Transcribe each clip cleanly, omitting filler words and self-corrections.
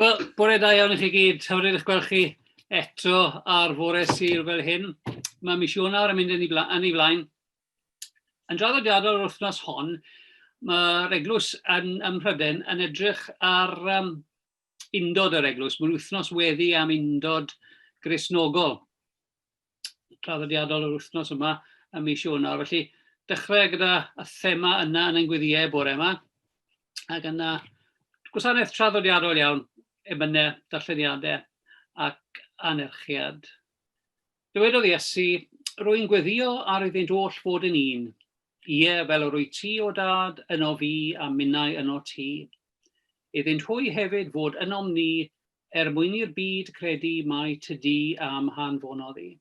Wel, bore da iawn i chi gyd. Hyfryd eich gweld chi eto ar fore Sul fel hyn. Mae mis Ionawr yn mynd yn ei, bla yn ei flaen. Yn draddodiadol yr wythnos hon, mae'r eglwys yn, ym Mhryden yn edrych ar um, undod yr eglwys. Mae'n wythnos weddi am undod Gristnogol. Traddodiadol yr wythnos yma ym mis Ionawr. Felly, dechrau gyda y thema yna yn ein gweddiau bore yma. Ac yna, gwasanaeth traddodiadol iawn, emynau, darlleniadau ac anerchiad. Dywedodd Iesu, Rwy'n gweddio ar iddynt oll fod yn un, ie, fel yr wyt ti, o Dad, yno fi a minnau yno ti. Iddynt hwy hefyd fod ynom ni, er mwyn i'r byd credu mai ty di a'm hanfonodd i.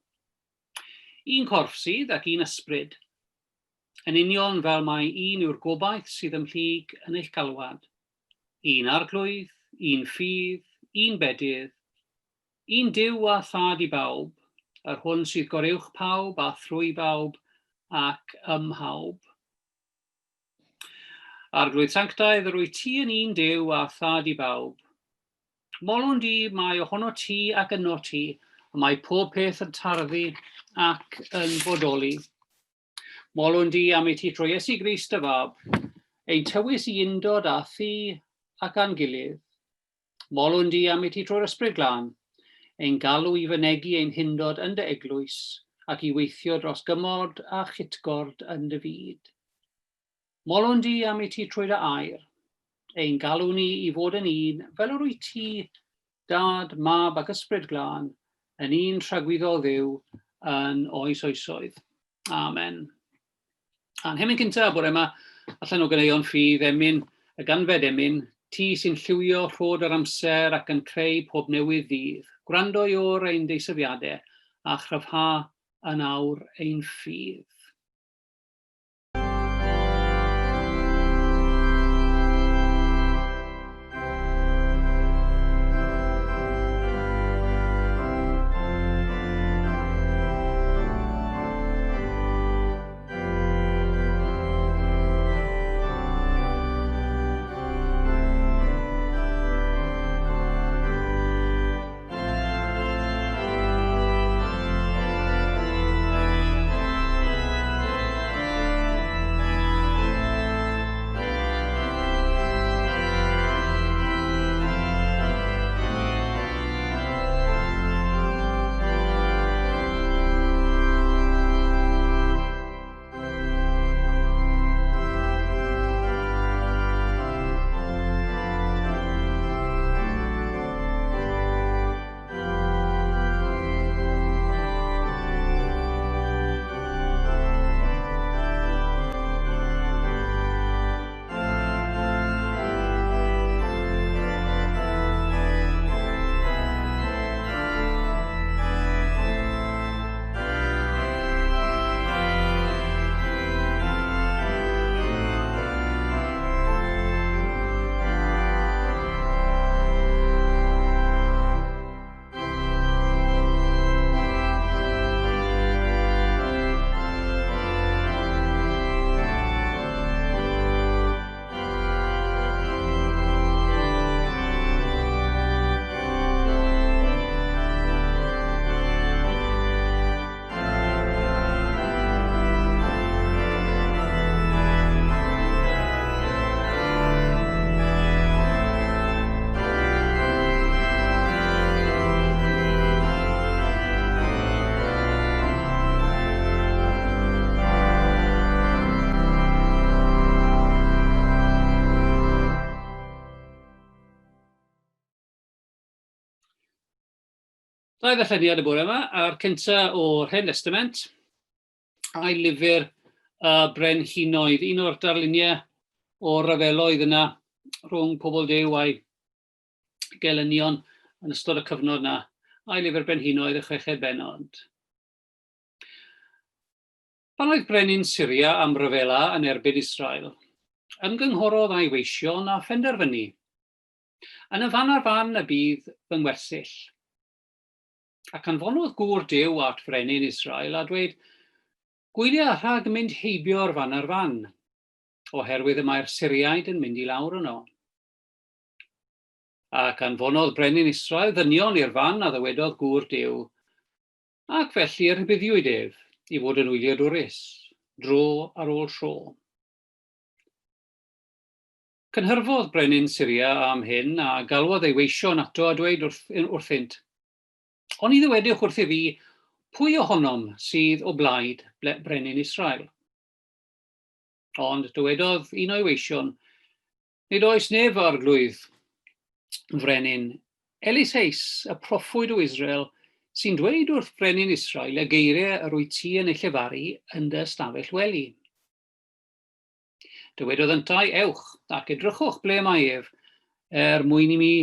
Un corff sydd ac un ysbryd. Yn union fel mai un yw'r gobaith sydd ymhlyg yn eich galwad. Un Arglwydd, un ffydd, un bedydd, un Duw a Thad i bawb, yr hwn sydd goruwch pawb a thrwy bawb ac ym mhawb. Arglwydd Sanctaidd, yr wyt ti yn un Duw a Thad i bawb. Molwn di, mae ohono ti ac yno ti, y mae pob peth yn tarddu ac yn bodoli. Molwn di am i ti trwy Iesu Grist dy Fab, ein tywys i undod â thi ac â'n gilydd. Molwn di am i ti trwy'r Ysbryd Glân, ein galw i fynegi ein hundod yn dy eglwys ac i weithio dros gymod a chytgord yn dy fyd. Molwn di am i ti trwy dy air, ein galw ni i fod yn un fel yr wyt ti, Dad, Mab ac Ysbryd Glân, yn un tragwyddol Dduw yn oes oesoedd. Amen. A'n hemyn cyntaf bore yma, allan o ganeuon ffydd, emyn, y ganfed emyn, ti sy'n lliwio rhod yr amser ac yn creu pob newydd ddydd, gwrando i o'r ein deisyfiadau a chryfha yn awr ein ffydd. Dau ddarlleniad y bore yma, a'r cynta o'r Hen Testament, ail lyfr y brenhinoedd, un o'r darluniau o'r rhyfeloedd yna rhwng pobl Duw a'i gelynion yn ystod y cyfnod yna, ail lyfr brenhinoedd y chweched bennod. Pan oedd brenin Syria am ryfela yn erbyn Israel, ymgynghorodd â'i weision a phenderfynu, Yn y fan a'r fan y bydd fy ngwersyll. Ac anfonodd gŵr Duw at frenin Israel a dweud, Gwylia rhag mynd heibio'r fan a'r fan, oherwydd y mae'r Syriaid yn mynd i lawr yno. Ac anfonodd brenin Israel ddynion i'r fan a ddywedodd gŵr Duw, ac felly y rhybuddiwyd ef i fod yn wyliadwrus, dro ar ôl tro. Cynhyrfodd brenin Syria am hyn, a galwodd ei weision ato a dweud wrth, wrthynt, Oni ddywedwch wrthyf fi, pwy ohonom sydd o blaid brenin Israel? Ond dywedodd un o'i weision, Nid oes neb fy arglwydd, frenin. Eliseus, y proffwyd o Israel, sy'n dweud wrth frenin Israel y geiriau yr wyt ti yn eu llefaru yn dy ystafell wely. Dywedodd yntau, Ewch, ac edrychwch ble mae ef, er mwyn i mi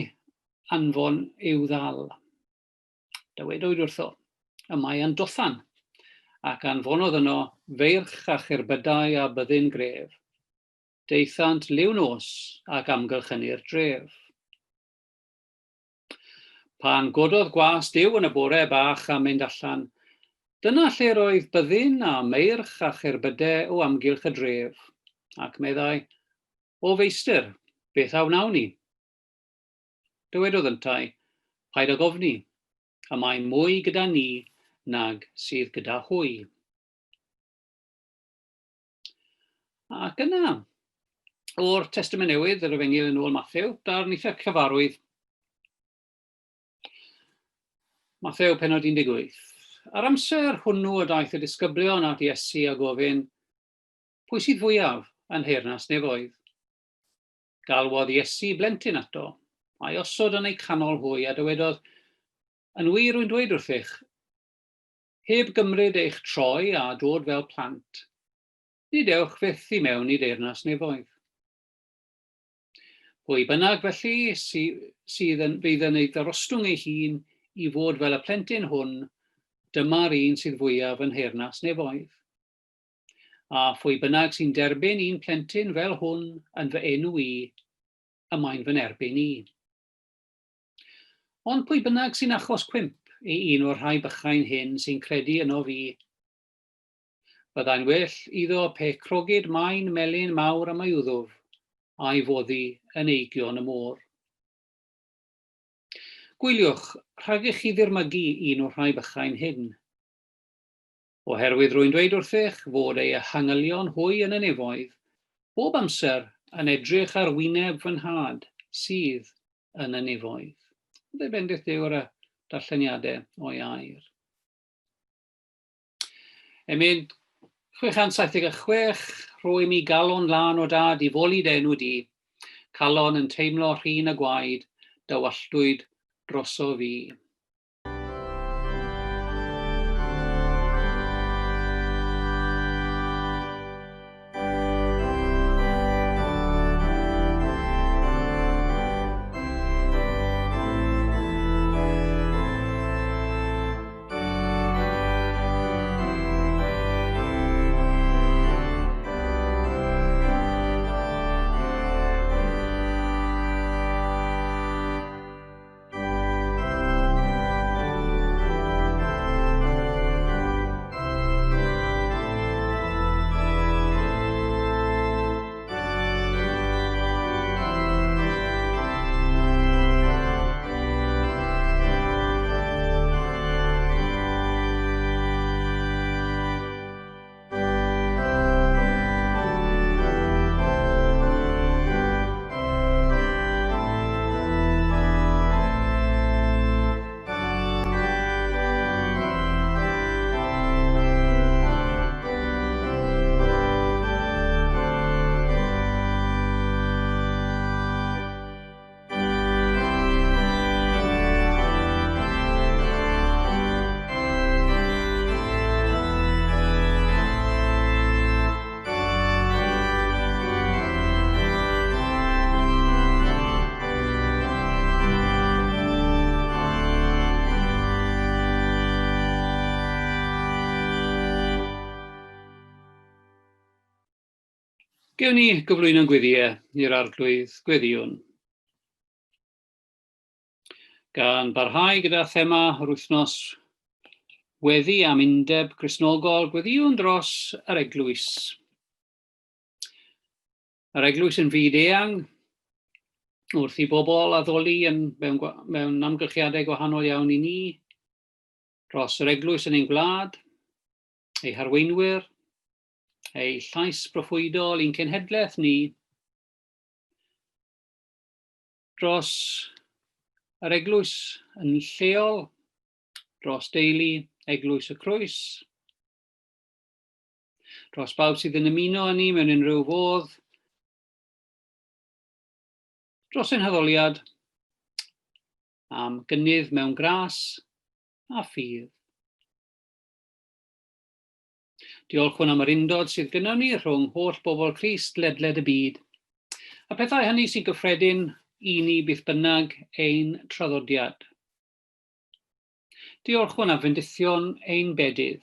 anfon i'w ddal. Dywedwyd wrtho, Y mae yn Dothan, ac anfonodd yno feirch a cherbydau a byddin gref. Daethant liw nos ac amgylchynu'r dref. Pan gododd gwas Duw yn y bore bach a mynd allan, dyna lle roedd byddin a meirch a cherbydau o amgylch y dref, ac meddai, O feistr, beth a wnawn ni? Dywedodd yntau, Paid ag ofni, y mae mwy gyda ni nag sydd gyda hwy. Ac yna, o'r Testament Newydd, yr Efengyl yn ôl Mathew, darn eitha cyfarwydd. Mathew penod 18. Ar amser hwnnw y daeth y disgyblion at Iesu a gofyn, pwy sydd fwyaf yn nheyrnas nefoedd? Galwodd Iesu blentyn ato, a'i osod yn eu canol hwy, a dywedodd, Yn wir, rwy'n dweud wrthych, heb gymryd eich troi a dod fel plant, nid ewch fyth i mewn i deyrnas nefoedd. Pwy bynnag felly sy, sydd yn, fydd yn ei ddarostwng ei hun i fod fel y plentyn hwn, dyma'r un sydd fwyaf yn nheyrnas nefoedd. A phwy bynnag sy'n derbyn un plentyn fel hwn yn fy enw i, y mae'n fy nerbyn i. Ond pwy bynnag sy'n achos cwymp i un o'r rhai bychain hyn sy'n credu ynof fi, byddai'n well iddo pe crogid maen melyn mawr am ei wddf a'i foddi yn eigion y môr. Gwyliwch, rhag i chi ddirmygu un o'r rhai bychain hyn. Oherwydd rwy'n dweud wrthych fod eu hangylion hwy yn y nefoedd, bob amser yn edrych ar wyneb fy Nhad sydd yn y nefoedd. Byddai bendith Duw ar y darlleniadau o'i air. Emyn 676, rhoi mi galon lân o dad i foli dy enw di, calon yn teimlo rhin a gwaed, dywalltwyd droso fi. Gewn ni gyflwyno'n gweddiau i'r Arglwydd, gweddïwn. Gan barhau gyda thema yr wythnos weddi am undeb Gristnogol, gweddïwn dros yr eglwys. Yr eglwys yn fyd eang, Wrth i bobl addoli yn, mewn, mewn amgylchiadau gwahanol iawn i ni, dros yr eglwys yn ein gwlad, ei harweinwyr, ei llais proffwydol i'n cenhedlaeth ni, dros yr eglwys yn lleol, dros deulu Eglwys y Crwys, dros bawb sydd yn ymuno â ni mewn unrhyw fodd, dros ein haddoliad am gynnydd mewn gras a ffydd. Diolchwn am yr undod sydd gynnon ni rhwng holl bobl Crist ledled y byd, a pethau hynny sy'n gyffredin i ni beth bynnag ein traddodiad. Diolchwn am fendithion ein bedydd,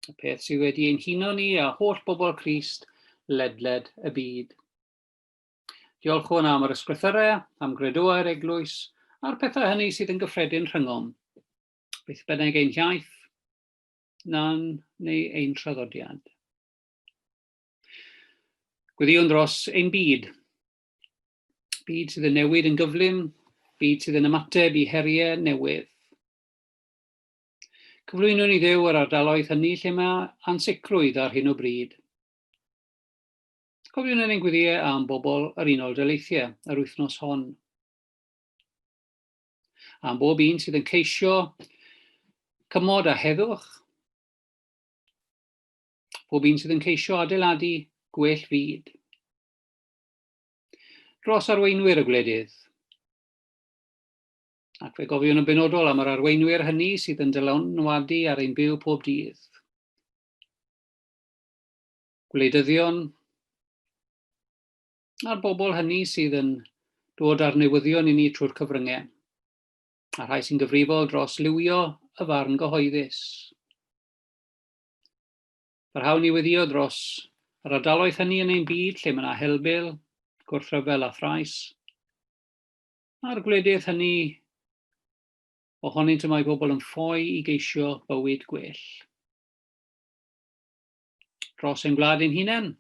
y peth sydd wedi ein huno ni a holl bobl Crist ledled y byd. Diolchwn am yr ysgrythyrau, am gredoau'r eglwys, a'r pethau hynny sydd yn gyffredin rhyngom, beth bynnag ein hiaith, na'n neu ein traddodiad. Gweddïwn dros ein byd. Byd sydd yn newid yn gyflym, byd sydd yn ymateb i heriau newydd. Cyflwynwn i Dduw yr ardaloedd hynny lle mae ansicrwydd ar hyn o bryd. Cofiwn yn ein gweddïau am bobl yr Unol Daleithiau yr wythnos hon. Am bob un sydd yn ceisio cymod a heddwch, pob un sydd yn ceisio adeiladu gwell fyd. Dros arweinwyr y gwledydd, ac fe gofiwn yn benodol am yr arweinwyr hynny sydd yn dylanwadu ar ein byw pob dydd. Gwleidyddion, a'r bobl hynny sydd yn dod â'r newyddion i ni trwy'r cyfryngau, a rhai sy'n gyfrifol dros liwio y farn gyhoeddus. Parhawn i weddio dros yr ardaloedd hynny yn ein byd lle mae yna helbul, gwrthryfel a thrais, a'r gwledydd hynny ohonynt y mae bobl yn ffoi i geisio bywyd gwell. Dros ein gwlad ein hunain,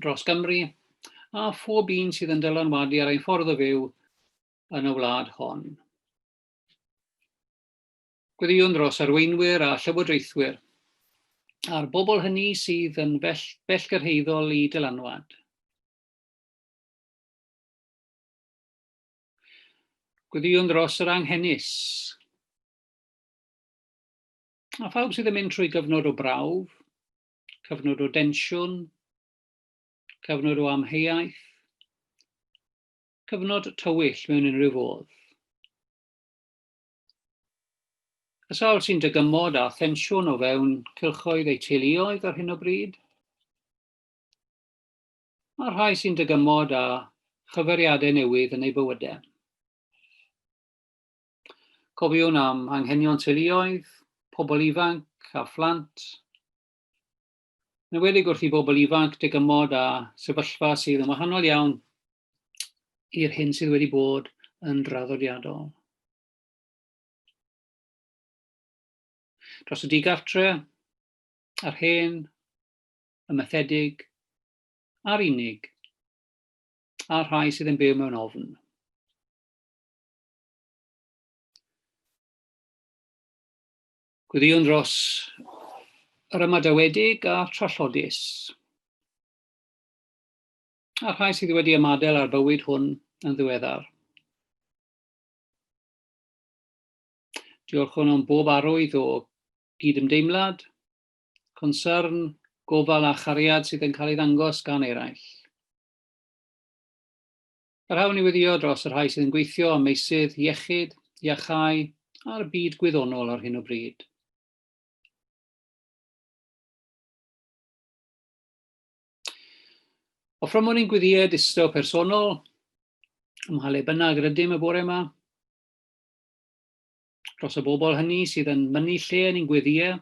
dros Gymru, a phob un sydd yn dylanwadu ar ein ffordd o fyw yn y wlad hon. Gweddïwn dros arweinwyr a llywodraethwyr, a'r bobl hynny sydd yn bell, bellgyrhaeddol i dylanwad. Gweddïwn dros yr anghenus, A phawb sydd yn mynd trwy gyfnod o brawf, cyfnod o densiwn, cyfnod o amheuaeth, cyfnod tywyll mewn unrhyw fodd. Y sawl sy'n dygymod â thensiwn o fewn cylchoedd eu teuluoedd ar hyn o bryd, a'r rhai sy'n dygymod â chyfeiriadau newydd yn eu bywydau. Cofiwn am anghenion teuluoedd, pobl ifanc a phlant, yn enwedig wrth i bobl ifanc dygymod â sefyllfa sydd yn wahanol iawn i'r hyn sydd wedi bod yn draddodiadol. Dros y digartre, a'r hen, y methedig, a'r unig, a'r rhai sydd yn byw mewn ofn. Gweddïwn dros yr ymadawedig a'r trallodus, a'r rhai sydd wedi ymadael â'r bywyd hwn yn ddiweddar. Diolchwn am bob arwydd o gydymdeimlad, concern, gofal a chariad sydd yn cael ei ddangos gan eraill. Parhawn i weddïo dros y rhai sydd yn gweithio ym meysydd iechyd, iachau a'r byd gwyddonol ar hyn o bryd. Offrymwn ein gweddïau distaw personol, ym mha le bynnag rydym y bore yma, dros y bobl hynny sydd yn mynnu lle yn ein gweddïau,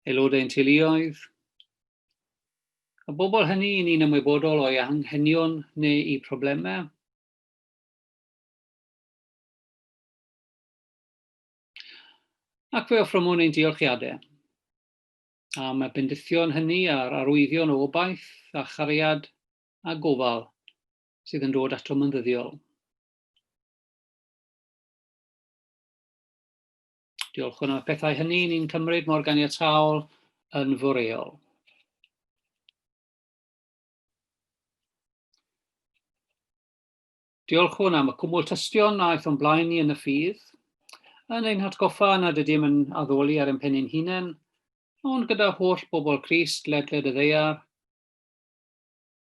aelodau ein teuluoedd, y bobl hynny i ni'n ymwybodol o'i anghenion neu'u problemau. Ac fe offrymwn ein diolchiadau. Am y bendithion hynny a'r arwyddion o obaith a chariad a gofal sydd yn dod atom yn ddyddiol. Diolchwn am y pethau hynny ni'n cymryd mor ganiataol yn foreol. Diolchwn am y cwmwl tystion a aeth o'n blaen ni yn y ffydd, yn ein hatgoffa nad ydym yn addoli ar ein pen ein hunain, ond gyda holl bobl Crist ledled y ddaear,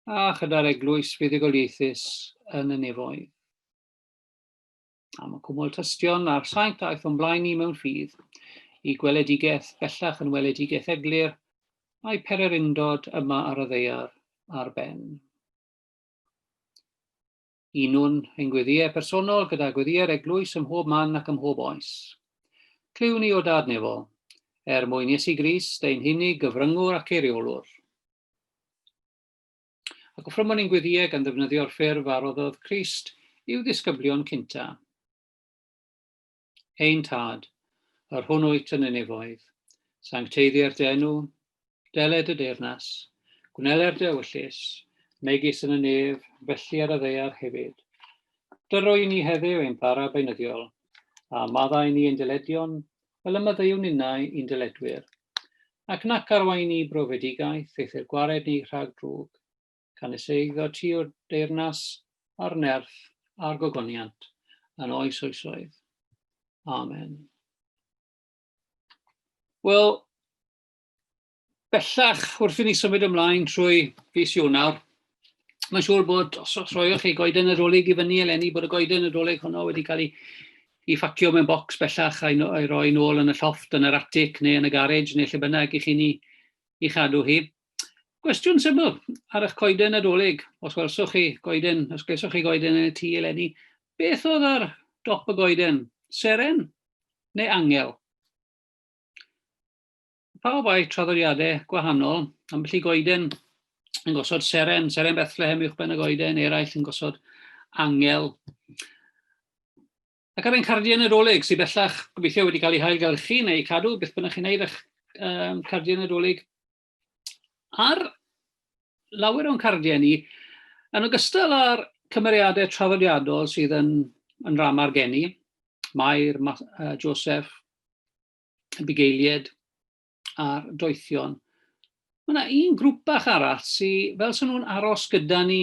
a chyda'r eglwys fuddugoliaethus yn y nefoedd. Am y cwmwl tystion a'r saint a aeth o'n blaen ni mewn ffydd, i gweledigaeth bellach yn weledigaeth eglur, a'i pererindod yma ar y ddaear ar ben. Unwn ein gweddïau personol gyda gweddïau'r eglwys ym mhob man ac ym mhob oes. Clyw ni o Dad Nefol, er mwyn Iesu Grist, ein hunig gyfryngwr ac eiriolwr. Ac offrymwn ein gweddïau gan ddefnyddio'r ffurf a roddodd Crist i'w ddisgyblion cynta. Ein Tad, yr hwn wyt yn y nefoedd, sancteiddier dy enw, deled y deyrnas, gwneler dy ewyllys, megis yn y nef, felly ar y ddaear hefyd. Dyro i ni heddiw ein bara beunyddiol, a maddau ni ein dyledion, fel y maddeuwn ninnau i'n dyledwyr. Ac nac arwain ni brofedigaeth, eithr gwared ni rhag drwg. Canys eiddo ti yw'r deyrnas, a'r nerth, a'r gogoniant, yn oes oesoedd. Amen. Wel, bellach, wrth i ni symud ymlaen trwy fis Ionawr, mae'n siŵr bod, os rhoioch chi goeden Nadolig i fyny eleni, bod y goeden Nadolig honno wedi cael ei, ei ffacio mewn bocs bellach a'i, a'i roi nôl yn y llofft, yn yr atig neu yn y garej neu lle bynnag i chi'n ei, ei chadw hi. Gwestiwn syml ar eich coeden Nadolig, os welsoch chi goeden, os gesoch chi goeden yn y tŷ eleni, beth oedd ar dop y goeden? Seren neu angel? Pawb â'i traddodiadau gwahanol, ambell i goeden yn gosod seren, seren Bethlehem uwchben y goeden, eraill yn gosod angel. Ac ar ein cardiau Nadolig, sydd bellach gobeithio wedi cael eu hailgylchu neu cadw, beth bynnag chi'n neud â'ch cardiau Nadolig, ar lawer o'n cardiau ni, yn ogystal â'r cymeriadau traddodiadol sydd yn, yn rama'r geni, Mair, Ma, Joseph, y bugeiliaid a'r doethion, mae yna un grŵp bach arall sydd fel sy'n nhw'n aros gyda ni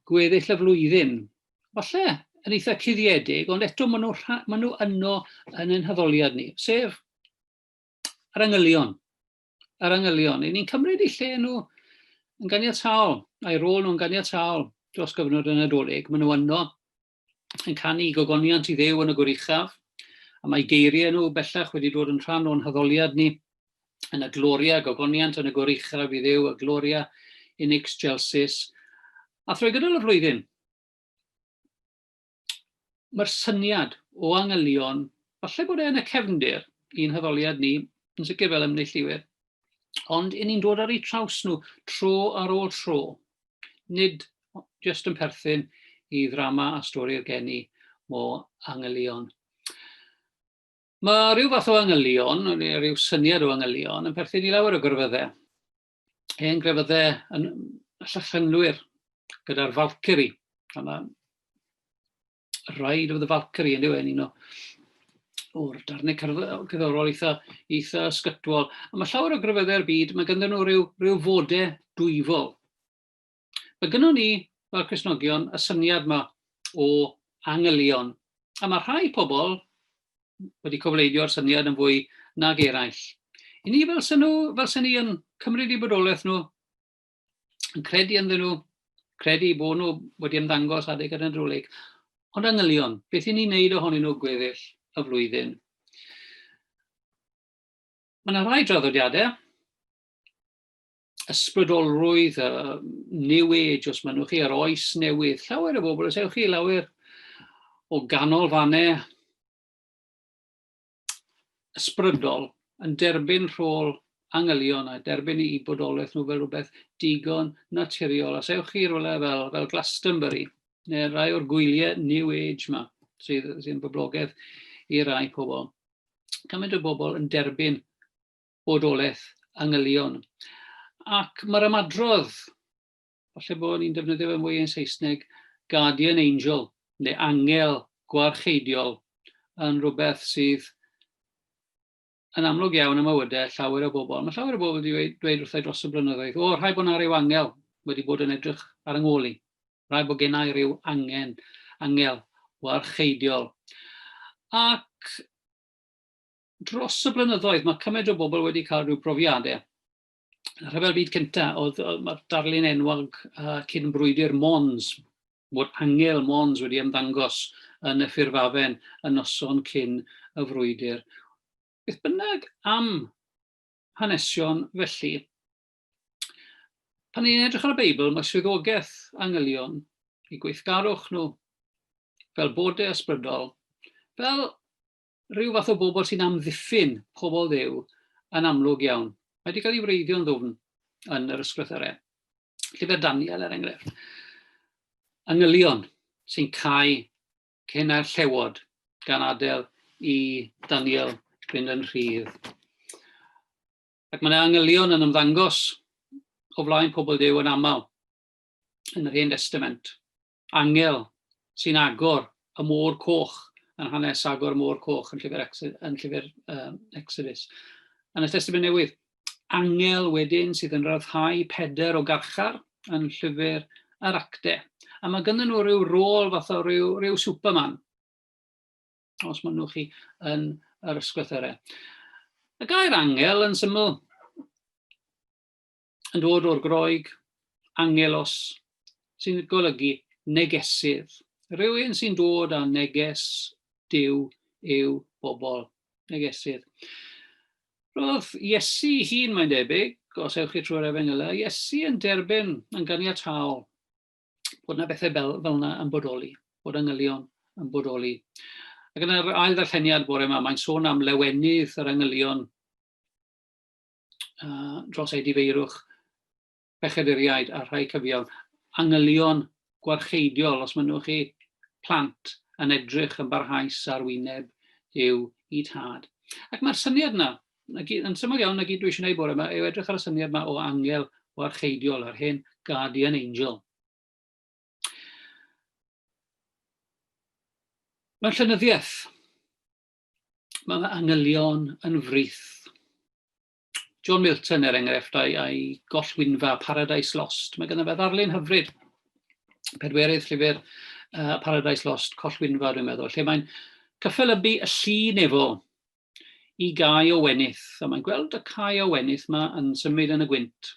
gweddill y flwyddyn. Falle yn eitha cuddiedig, ond eto maen nhw, maen nhw yno yn ein haddoliad ni, sef yr angylion. Yr angylion. Y'n ni'n cymryd eu lle nhw yn ganiataol, a'i rôl nhw'n ganiataol dros gyfnod y Nadolig. Maen nhw yno yn canu gogoniant i Dduw yn y goruchaf, a mae geiriau nhw bellach wedi dod yn rhan o'n haddoliad ni yn y gloria, gogoniant yn y goruchaf i Dduw, y gloria in excelsis. A thrwy gydol y flwyddyn, Mae'r syniad o angylion, falle bod e yn y cefndir i'n haddoliad ni, yn sicr fel ymneilltuwyr, ond i ni'n dod ar eu traws nhw tro ar ôl tro, nid jyst yn perthyn i ddrama a stori'r geni mo angylion. Mae rhyw fath o angylion, neu rhyw syniad o angylion, yn perthyn i lawer o grefyddau. Hen grefyddau yn llychlynwyr gyda'r Valkyrie. A mae Ride of the Valkyrie yn dweud un o o'r darnau cerddorol eitha, eitha ysgytwol. A mae llawer o grefyddau'r byd, mae ganddyn nhw rhyw, rhyw fodau dwyfol. Mae gynnon ni, fel Cristnogion, y syniad yma o angylion. A mae rhai pobl wedi cofleidio'r syniad yn fwy nag eraill. I ni fel sy'n nhw, fel sy'n ni yn cymryd eu bodolaeth nhw, yn credu ynddyn nhw, credu bod nhw wedi ymddangos adeg yr Nadolig. Ond angylion, beth i ni'n neud ohonyn nhw gweddill y flwyddyn? Mae yna rai draddodiadau, ysbrydolrwydd, y New Age, os mynnwch chi, yr oes newydd. Llawer o bobl, os ewch chi lawer o ganolfannau ysbrydol yn derbyn rhôl angylion a derbyn eu bodolaeth nhw fel rhywbeth digon naturiol. Os ewch chi rhywle fel, fel Glastonbury, neu rai o'r gwyliau New Age yma, sydd, sydd yn boblogaidd i rai pobl. Cymaint o bobl yn derbyn bodolaeth angylion. Ac mae'r ymadrodd, falle bod ni'n defnyddio fe mwy yn Saesneg, guardian angel, neu angel gwarcheidiol, yn rhywbeth sydd yn amlwg iawn ym mywydau llawer o bobl. Mae llawer o bobl wedi dweud, dweud wrtha i dros y blynyddoedd, o, rhaid bod 'na ryw angel wedi bod yn edrych ar 'y ngôl i. Rhaid bod gennau ryw angen, angel warcheidiol. Ac dros y blynyddoedd, mae cymaint o bobl wedi cael rhyw brofiadau. Y Rhyfel Byd Cyntaf, oedd, oedd mae'r darlun enwog cyn brwydr Mons, bod angel Mons wedi ymddangos yn y ffurfafen y noson cyn y frwydr. Beth bynnag am hanesion felly, pan ni'n edrych ar y Beibl, mae swyddogaeth angylion, eu gweithgarwch nhw, fel bodau ysbrydol, fel rhyw fath o bobl sy'n amddiffyn pobl Dduw yn amlwg iawn. Mae wedi cael ei wreiddio'n ddwfn yn yr ysgrythurau. Llyfr Daniel, er enghraifft. Angylion sy'n cau cenau'r llewod gan adael i Daniel fynd yn rhydd. Ac mae yna angylion yn ymddangos o flaen pobl Duw yn aml yn yr Hen Destament. Angel sy'n agor y môr coch yn hanes agor y môr coch yn llyfr, yn llyfr Exodus. Yn y Testament Newydd, angel wedyn sydd yn rhyddhau Pedr o garchar yn llyfr yr Acte. A mae ganddyn nhw rhyw rôl fath o rhyw, rhyw Superman, os mynnwch chi, yn yr ysgrythurau. Y gair angel yn syml yn dod o'r Groeg, angelos, sy'n golygu negesydd. Rhywun sy'n dod â neges Duw i'w bobl. Negesydd. Roedd Iesu ei hun, mae'n debyg, os ewch chi trwy'r Efengylau, Iesu yn derbyn yn ganiataol bod yna bethau fel, fel yna yn bodoli, bod angylion yn bodoli. Ac yn yr ail ddarlleniad bore yma, mae'n sôn am lewenydd yr angylion dros edifeirwch pechaduriaid a rhai cyfiawn, angylion gwarcheidiol, os mynnwch chi, plant yn edrych yn barhaus ar wyneb Duw i tad. Ac mae'r syniad yna, yn syml iawn, na gyd dwi eisiau gwneud bore yma, yw edrych ar y syniad yma o angel warcheidiol, yr hen guardian angel. Mewn llenyddiaeth, Mae angylion yn frith. John Milton, er enghraifft, a'i, a'i gollwynfa Paradise Lost. Mae ganddo fe ddarlun hyfryd, pedwerydd llyfr Paradise Lost, Collwynfa, dwi'n meddwl, lle mae'n cyffelybu y llu nefol i gae o wenith, a mae'n gweld y cae o wenith yma yn symud yn y gwynt.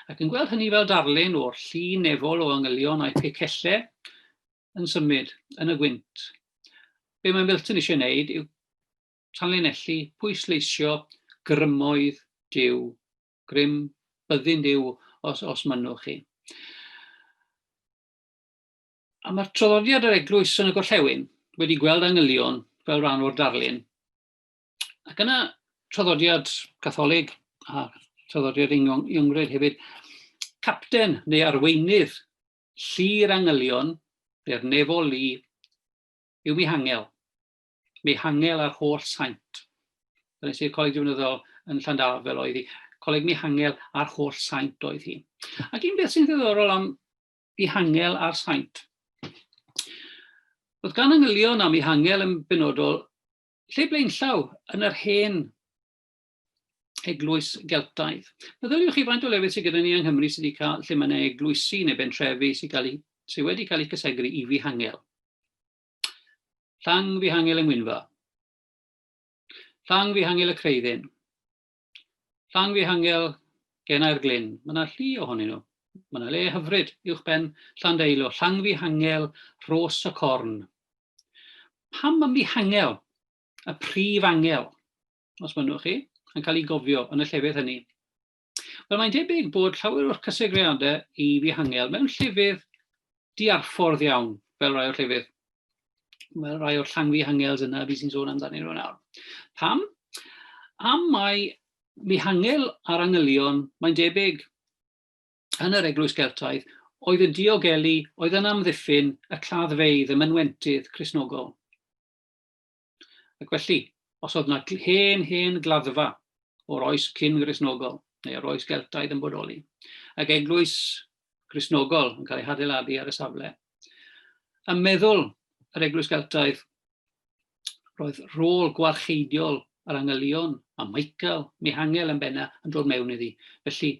Ac yn gweld hynny fel darlun o'r llu nefol o angylion a'i picelle yn symud yn y gwynt. Be mae Milton eisiau wneud yw tanlinellu, pwysleisio grymoedd Duw, grym byddin Duw os, os mynnwch chi. A mae'r traddodiad yr eglwys yn y gorllewin wedi gweld angylion fel rhan o'r darlun. Ac yna traddodiad Catholig a traddodiad Ungred hefyd, capten neu arweinydd Llu'r angylion, neu'r nefol lu, yw Mihangel. Mihangel a'r holl saint. Dyna sydd Coleg Diwinyddol yn Llandaf fel oedd hi. Coleg Mihangel a'r holl saint oedd hi. Ac un beth sy'n ddiddorol am Mihangel a'r saint. Oedd gan angylion a Mihangel yn benodol lle blaenllaw yn yr hen eglwys Geltaidd. Meddyliwch chi faint o lefydd sydd gyda ni yng Nghymru sydd wedi cael, lle mae yna eglwysi neu bentrefi sydd, cael eu, sydd wedi cael eu cysegru i Fihangel. Llang Fihangel yng Ngwynfa. Llang Fihangel y Creuddyn. Llang Fihangel Genau'r Glyn. Mae yna llu ohonyn nhw. Mae yna le hyfryd uwch ben Llandeilo. Llang Fihangel Rhos y Corn. Pam mae Mihangel, y prif angel, os mynnwch chi, yn cael ei gofio yn y llefydd hynny? Wel, mae'n debyg bod llawer o'r cysegriadau i Fihangel mewn llefydd diarffordd iawn, fel rhai o'r llefydd, fel rhai o'r Llangfihangels yna fi sy'n sôn amdanyn nhw nawr. Pam? Am mai Mihangel a'r angylion, mae'n debyg, yn yr Eglwys Geltaidd, oedd yn diogelu, oedd yn amddiffyn y claddfeydd, y mynwentydd Cristnogol. Ac felly, os oedd yna hen, hen gladdfa o'r oes cyn Gristnogol, neu o'r oes Geltaidd yn bodoli, ac eglwys Gristnogol yn cael ei hadeiladu ar y safle. A meddwl yr eglwys Geltaidd, roedd rôl gwarcheidiol yr angylion a Michael, Mihangel yn benna, yn dod mewn iddi. Felly,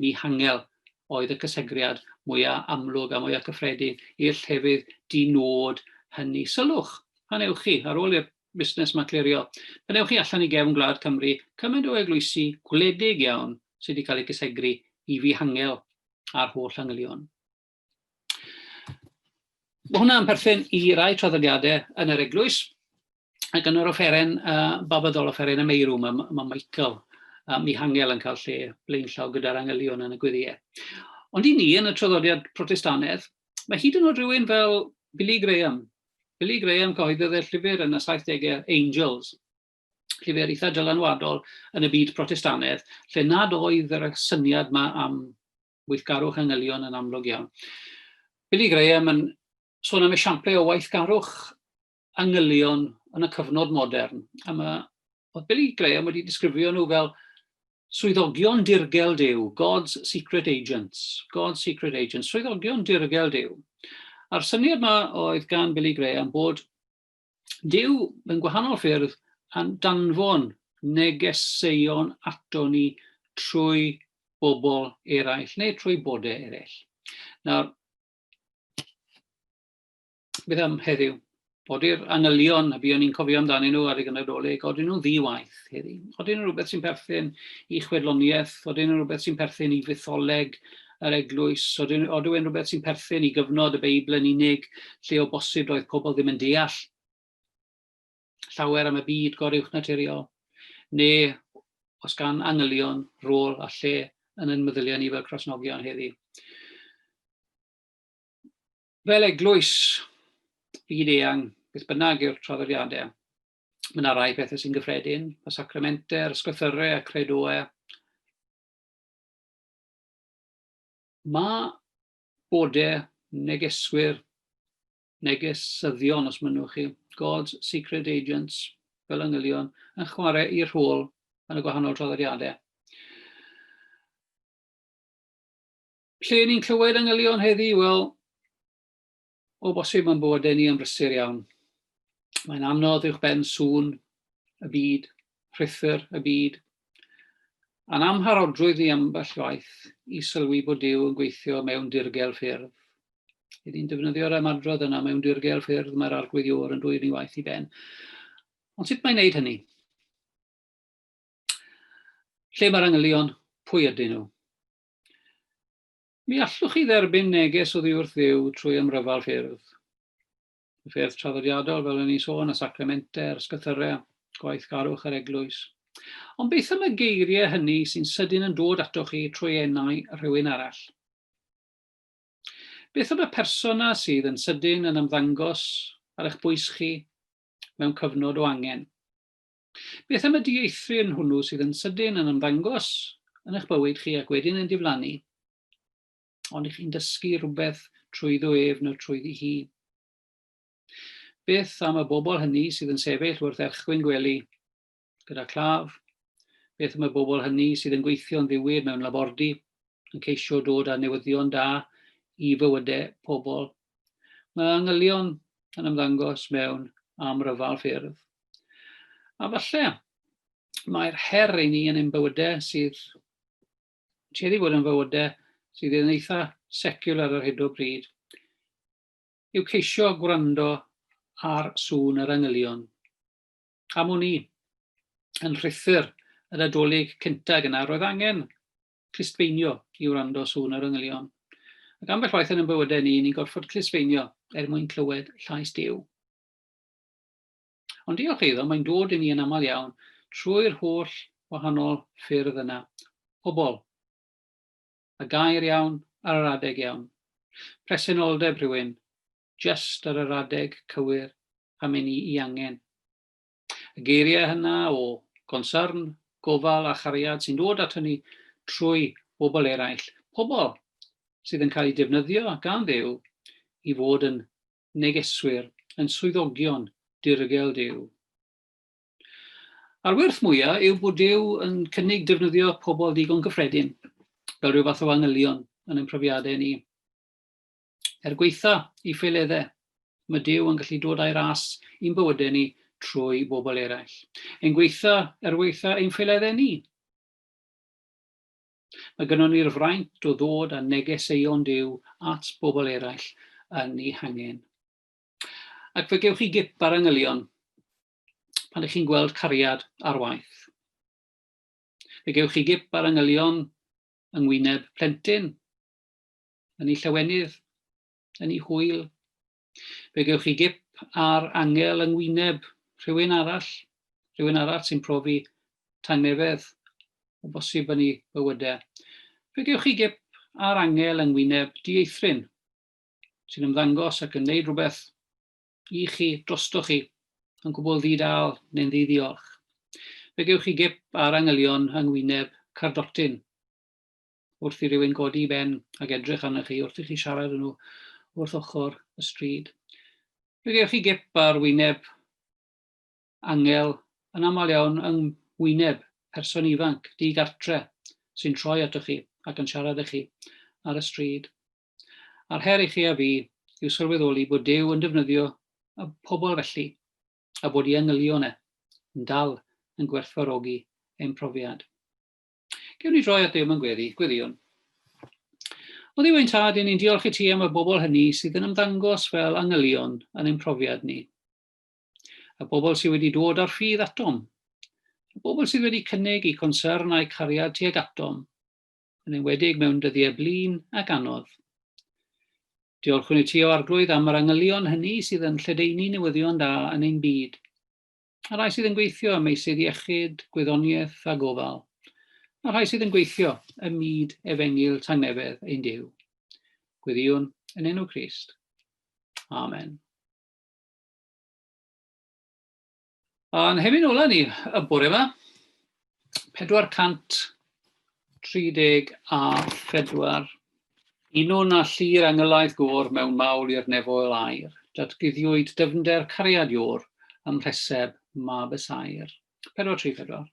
Mihangel oedd y cysegriad mwyaf amlwg a mwyaf cyffredin i'r llefydd di-nod hynny. Sylwch, pan ewch chi, ar ôl i'r busnes 'ma clirio, pan ewch chi allan i gefn gwlad Cymru, cymaint o eglwysi gwledig iawn sydd wedi cael eu cysegru i Fihangel a'r holl angylion. Mae hwnna yn perthyn i rai traddodiadau yn yr eglwys, ac yn yr offeren, Babyddol offeren y meirw, mae, mae Michael a Mihangel yn cael lle blaenllaw gyda'r angylion yn y gweddïau. Ond i ni, yn y traddodiad Protestanedd, mae hyd yn oed rhywun fel Billy Graham. Billy Graham cyhoeddodd y llyfr yn y 70au, Angels, llyfr eitha dylanwadol yn y byd Protestanedd, lle nad oedd yr syniad yma am weithgarwch angylion yn amlwg iawn. Billy Graham yn sôn am esiamplau o weithgarwch angylion yn y cyfnod modern, a mae oedd Billy Graham wedi disgrifio nhw fel swyddogion dirgel Duw, God's secret agents, God's secret agents, swyddogion dirgel Duw. A'r syniad yma oedd gan Billy Graham bod Duw mewn gwahanol ffyrdd yn danfon negeseuon ato ni trwy bobl eraill neu trwy bodau eraill. Nawr, beth am heddiw? Odi'r angylion y buon ni'n cofio amdanyn nhw ar y Nadolig, odyn nhw'n ddi-waith heddi? Odyn nhw'n rhywbeth sy'n perthyn i chwedloniaeth? Odyn nhw'n rhywbeth sy'n perthyn i fytholeg yr eglwys? Odyn, odyn nhw'n rhywbeth sy'n perthyn i gyfnod y Beibl yn unig, lle o bosib doedd pobl ddim yn deall llawer am y byd goruwchnaturiol? Neu os gan angylion rôl a lle yn ein meddyliau ni fel Cristnogion heddi? Fel eglwys byd eang, beth bynnag yw'r traddodiadau, mae yna rai pethau sy'n gyffredin, y sacramentau, yr ysgrythyrau, y credoau. Mae bodau negeswyr, negesyddion os mynnwch chi, God's secret agents, fel angylion, yn chwarae i'r rhôl yn y gwahanol traddodiadau. Lle ni'n clywed angylion heddi? Wel, o bosib mae'n bywydau ni yn brysur iawn. Mae'n anodd uwch ben sŵn y byd, rhuthr y byd. A'n amharodrwydd ni ambell waith i sylwi bod Duw yn gweithio mewn dirgel ffyrdd. Ydy ni'n defnyddio'r ymadrodd yna mewn dirgel ffyrdd mae'r arglwydd Iôr yn dwyn ei waith i ben. Ond sut mae'n neud hynny? Lle mae'r angylion? Pwy ydyn nhw? Mi allwch chi dderbyn neges oddi wrth Dduw trwy ymryfal ffyrdd. Y ffyrdd traddodiadol, fel o'n i'n sôn, y sacramentau, yr ysgythyrau, gwaithgarwch yr eglwys. Ond beth am y geiriau hynny sy'n sydyn yn dod atoch chi trwy enau rhywun arall? Beth am y person 'na sydd yn sydyn yn ymddangos ar eich bwys chi mewn cyfnod o angen? Beth am y dieithryn hwnnw sydd yn sydyn yn ymddangos yn eich bywyd chi ac wedyn yn diflannu, ond i chi'n dysgu rhywbeth trwyddo ef neu trwyddi hi? Beth am y bobl hynny sydd yn sefyll wrth erchwyn gwely gyda claf? Beth am y bobl hynny sydd yn gweithio'n ddiwyd mewn labordy, yn ceisio dod â newyddion da i fywydau pobl? Mae angylion yn ymddangos mewn amryfal ffyrdd. A falle mae'r her i ni yn ein bywydau sydd tueddu i fod yn fywydau sydd yn eitha secular ar hyn o bryd, yw ceisio gwrando ar sŵn yr angylion. Am wn i, yn rhuthr y Nadolig cyntaf yna, roedd angen clustfeinio i wrando sŵn yr angylion. Ac ambell waith yn ein bywydau ni, ni'n gorfod clustfeinio er mwyn clywed llais Duw. Ond diolch iddo, mae'n dod i ni yn aml iawn trwy'r holl wahanol ffyrdd yna. Pobl. Y gair iawn ar yr adeg iawn. Presenoldeb rhywun, jyst ar yr adeg cywir pan mae'n ni i angen. Y geiriau hynna o gonsyrn, gofal a chariad sy'n dod ato ni trwy bobl eraill. Pobl sydd yn cael eu defnyddio gan Dduw i fod yn negeswyr, yn swyddogion dirgel Duw. A'r wyrth mwyaf yw bod Duw yn cynnig defnyddio pobl ddigon gyffredin, fel rhyw fath o angylion yn ein profiadau ni. Er gweitha i ffeileddau, mae Duw yn gallu dod â'i ras i'n bywydau ni trwy bobl eraill. Ein gweitha er weitha ein ffeileddau ni. Mae gynnon ni'r fraint o ddod â negeseuon Duw at bobl eraill yn eu hangen. Ac fe gewch chi gip ar angylion pan ych chi'n gweld cariad ar waith. Fe gewch chi gip ar angylion yng ngwyneb plentyn, yn ei llawenydd, yn ei hwyl. Fe gewch chi gip ar angel yng ngwyneb rhywun arall, rhywun arall sy'n profi tangnefedd o bosib yn ei bywydau. Fe gewch chi gip ar angel yng ngwyneb dieithryn sy'n ymddangos ac yn gwneud rhywbeth i chi, drostoch chi, yn gwbl ddi-dâl neu'n ddi-ddiolch. Fe gewch chi gip ar angylion yng ngwyneb cardotyn wrth i rywun godi i ben ac edrych arnoch chi wrth i chi siarad â nhw wrth ochr y stryd. Fe gewch chi gip ar wyneb angel yn aml iawn yng ngwyneb person ifanc di-gartre sy'n troi atoch chi ac yn siarad â chi ar y stryd. A'r her i chi a fi yw sylweddoli bod Duw yn defnyddio y pobl felly, a bod ei angylion e yn dal yn gwerthfawrogi ein profiad. Gewn ni droi at Dduw mewn gweddi, gweddïwn. O Dduw ein Tad, i ni'n diolch i ti am y bobl hynny sydd yn ymddangos fel angylion yn ein profiad ni. Y bobl sydd wedi dod â'r ffydd atom. Y bobl sydd wedi cynnig eu concern a'u cariad tuag atom yn enwedig mewn dyddiau blin ac anodd. Diolchwn i ti, o Arglwydd, am yr angylion hynny sydd yn lledaenu newyddion da yn ein byd, a rhai sydd yn gweithio ym meysydd iechyd, gwyddoniaeth a gofal, a rhai sydd yn gweithio ym myd efengyl tangnefedd ein Duw. Gweddïwn yn enw Crist. Amen. A'n hefyd ola ni y bore yma, 434. Unwn â llu'r angylaidd gôr mewn mawl i'r nefoel air, datguddiwyd dyfnder cariad Iôr ym mhreseb mab y saer. 434.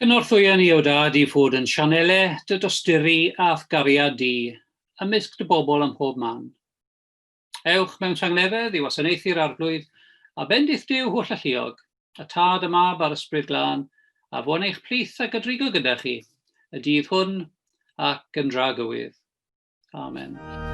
Cynorthwya ni, O Dad, i fod yn sianele dy dosturi a'th gariad di ymysg dy bobl ym mhob man. Ewch mewn tangnefedd i wasanaethu'r Arglwydd, a bendith Duw holl alluog, y Tad, y Mab a'r Ysbryd Glân, a fo'n eich plith ac a drigo gyda chi, y dydd hwn ac yn dragywydd. Amen.